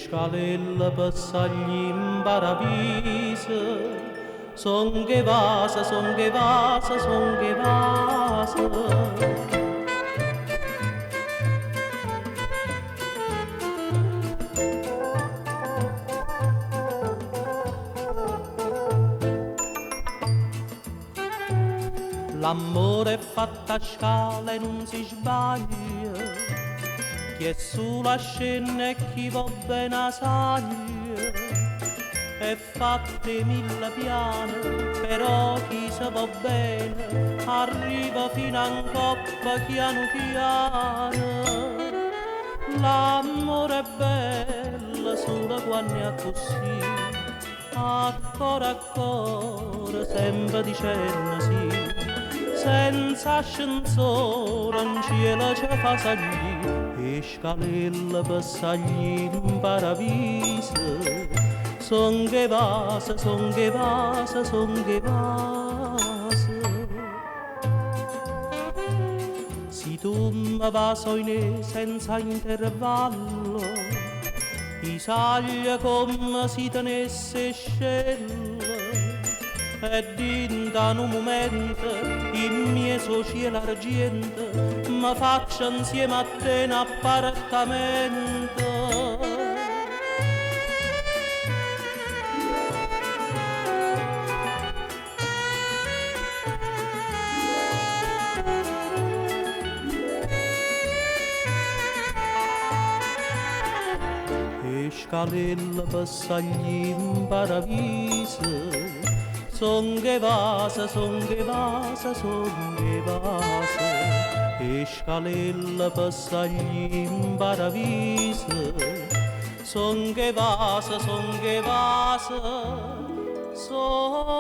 Scalelle pe' saglì 'mparaviso Song' 'e vase, song' 'e vase, song' 'e vase. L'ammore è fatto a scale e nun si sbaglia, chi è sulo a scenne e chi vò bene 'a saglie. È fatto 'e mille piane, però chi se vò bene arriva fino a 'ncoppa chianu chiano. L'ammore è bello solo quanno è accussì, a core a core sempe dicenno sì, senza ascensore 'ncielo ce fa saglì. 'E scalelle pe' saglì 'mparaviso Song' 'e vase, song' 'e vase, song' 'e vase. Si tu me vase oinè senza intervallo, i' saglio comme si tenesse 'e scelle, e dint'a nu mumento, in miezo 'o cielo argiento, me faccio 'nsieme a te n'appartamento. 'E scalelle pe' saglì 'mparaviso Song' 'e vase, song' 'e vase, song' 'e vase. 'E scalelle pe' saglì 'mparaviso Song' 'e vase, song' 'e vase, song'